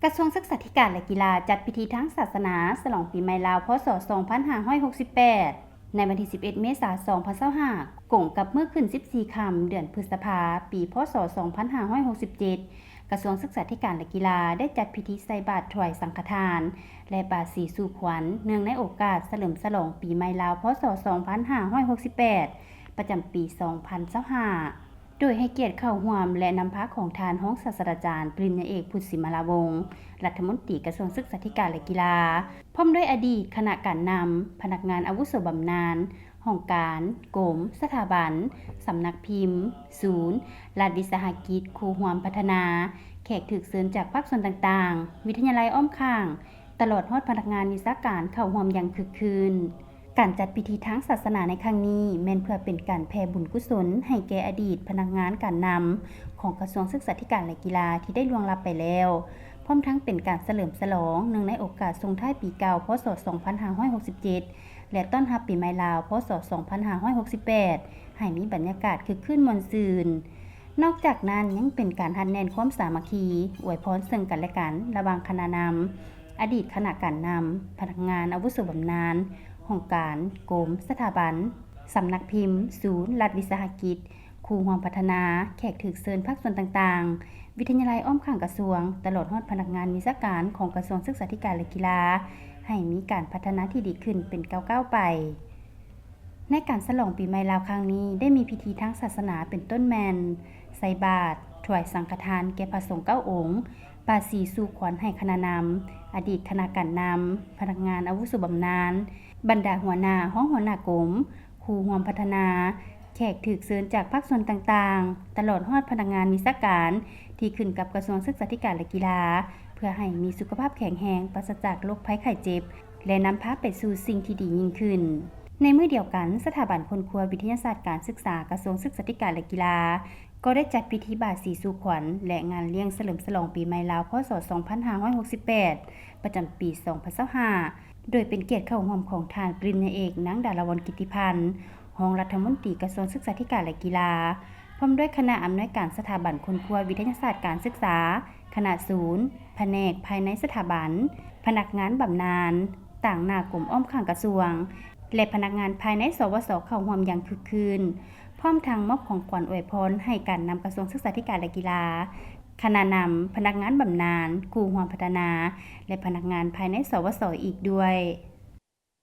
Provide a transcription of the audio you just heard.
ກະຊວງສຶກສາທິການ ແລະ ກິລາ ຈັດພິທີທາງສາສະໜາສະຫຼອງປີໃໝ່ລາວ ພ.ສ. ສອງພັນຫ້າຮ້ອຍຫົກສິບແປດ ໃນວັນທີສິບເອັດ ເມສາ ສອງພັນຊາວຫ້າ ກົງກັບມື້ຂຶ້ນສິບສີ່ຄ່ຳ ເດືອນພຶດສະພາ ປີ ພ.ສ. ສອງພັນຫ້າຮ້ອຍຫົກສິບເຈັດ ກະຊວງສຶກສາທິການ ແລະ ກິລາ ໄດ້ຈັດພິທີໃສ່ບາດຖວາຍສັງຄະທານ ແລະ ບາດສີສູ່ຂວັນ ເນື່ອງໃນໂອກາດສະເຫຼີມສະຫຼອງປີໃໝ່ລາວ ພ.ສ. ສອງພັນຫ້າຮ້ອຍຫົກສິບແປດ ປະຈຳປີ ສອງພັນຊາວຫ້າ ໂດຍໃຫ້ກຽດເຂົ້າຮ່ວມ ແລະ ນຳພາຂອງທ່ານຮອງສາດສະດາຈານ ປະລິນຍາເອກ ພຸດ ສີມາລາວົງ ລັດຖະມົນຕີກະຊວງສຶກສາທິການ ແລະ ກິລາ ພ້ອມດ້ວຍອະດີດຄະນະການນຳ, ພະນັກງານອາວຸໂສບຳນານ, ຫ້ອງການ, ກົມ, ສະຖາບັນ, ສຳນັກພິມ, ສູນ, ລັດວິສາຫະກິດ, ຄູ່ຮ່ວມພັດທະນາ, ແຂກຖືກເຊີນຈາກພາກສ່ວນຕ່າງໆ, ວິທະຍາໄລອ້ອມຂ້າງ, ຕະຫຼອດຮອດພະນັກງານວິຊາການເຂົ້າຮ່ວມຢ່າງຄຶກຄື້ນ. ການຈັດພິທີທາງສາສະໜາໃນຄັ້ງນີ້ ແມ່ນເພື່ອເປັນການແຜ່ບຸນກຸສົນໃຫ້ແກ່ອະດີດພະນັກງານການນຳຂອງກະຊວງສຶກສາທິການ ແລະ ກິລາ ທີ່ໄດ້ລ່ວງລັບໄປແລ້ວ, ພ້ອມທັງເປັນການສະເຫຼີມສະຫຼອງເນື່ອງໃນໂອກາດສົ່ງທ້າຍປີເກົ່າ ພ.ສ. ສອງພັນຫ້າຮ້ອຍຫົກສິບເຈັດ ແລະ ຕ້ອນຮັບປີໃໝ່ລາວ ພ.ສ. ສອງພັນຫ້າຮ້ອຍຫົກສິບແປດ ໃຫ້ມີບັນຍາກາດຄຶກຄື້ນມ່ວນຊື່ນ. ນອກຈາກນັ້ນ ຍັງເປັນການຮັດແໜ້ນຄວາມສາມັກຄີ, ອວຍພອນເຊິ່ງກັນແລະກັນ ລະຫວ່າງຄະນະນຳ, ອະດີດຄະນະການນຳ, ພະນັກງານອາວຸໂສບຳນານ, ຫ້ອງການ, ກົມ, ສະຖາບັນ, ສຳນັກພິມ, ສູນ, ລັດວິສາຫະກິດ, ຄູ່ຮ່ວມພັດທະນາ, ແຂກຖືກເຊີນພາກສ່ວນຕ່າງໆ, ວິທະຍາໄລອ້ອມຂ້າງກະຊວງ, ຕະຫຼອດຮອດພະນັກງານວິຊາການຂອງກະຊວງສຶກສາທິການ ແລະ ກິລາ ໃຫ້ມີການພັດທະນາທີ່ດີຂຶ້ນເປັນກ້າວໆໄປ. ໃນການສະຫຼອງປີໃໝ່ລາວຄັ້ງນີ້ ໄດ້ມີພິທີທາງສາສະໜາເປັນຕົ້ນແມ່ນ ໃສ່ບາດ, ຖວາຍສັງຄະທານແກ່ພະສົງເກົ້າອົງ, ບາດສີສູ່ຂວັນໃຫ້ຄະນະນຳ, ອະດີດຄະນະການນຳ, ພະນັກງານອາວຸໂສບຳນານ, ບັນດາຫົວໜ້າ, ຮອງຫົວໜ້າກົມ, ຄູ່ຮ່ວມພັດທະນາ, ແຂກຖືກເຊີນຈາກພາກສ່ວນຕ່າງໆ, ຕະຫຼອດຮອດພະນັກງານວິຊາການທີ່ຂຶ້ນກັບກະຊວງສຶກສາທິການ ແລະ ກິລາ ເພື່ອໃຫ້ມີສຸຂະພາບແຂງແຮງ, ປາສະຈາກໂລກໄພໄຂ້ເຈັບ ແລະ ນຳພາໄປສູ່ສິ່ງທີ່ດີຍິ່ງຂຶ້ນ. ໃນມື້ດຽວກັນ, ສະຖາບັນຄົ້ນຄວ້າວິທະຍາສາດການສຶກສາ ກະຊວງສຶກສາທິການ ແລະ ກິລາ ກໍໄດ້ຈັດພິທີບາດສີສູ່ຂວັນ ແລະ ງານລ້ຽງສະເຫຼີມສະຫຼອງປີໃໝ່ລາວ ພ.ສ. ສອງພັນຫ້າຮ້ອຍຫົກສິບແປດ ປະຈຳປີ ສອງພັນຊາວຫ້າ ໂດຍເປັນກຽດເຂົ້າຮ່ວມຂອງທ່ານປະລິນຍາເອກ ນາງ ດາລາວັນ ກິດຕິພັນ ຮອງລັດຖະມົນຕີກະຊວງສຶກສາທິການ ແລະ ກິລາ ພ້ອມດ້ວຍຄະນະອຳນວຍການສະຖາບັນຄົ້ນຄວ້າວິທະຍາສາດການສຶກສາ, ຄະນະສູນ, ພະແນກພາຍໃນສະຖາບັນ, ພະນັກງານບຳນານ, ຕາງໜ້າກົມອ້ອມຂ້າງກະຊວງ ແລະ ພະນັກງານພາຍໃນ ສວສ ເຂົ້າຮ່ວມຢ່າງຄຶກຄື້ນ, ພ້ອມທັງມອບຂອງຂວັນອວຍພອນໃຫ້ການນຳກະຊວງສຶກສາທິການ ແລະ ກິລາ, ຄະນະນຳ, ພະນັກງານບຳນານ, ຄູ່ຮ່ວມພັດທະນາ ແລະ ພະນັກງານພາຍໃນ ສວສ ອີກດ້ວຍ.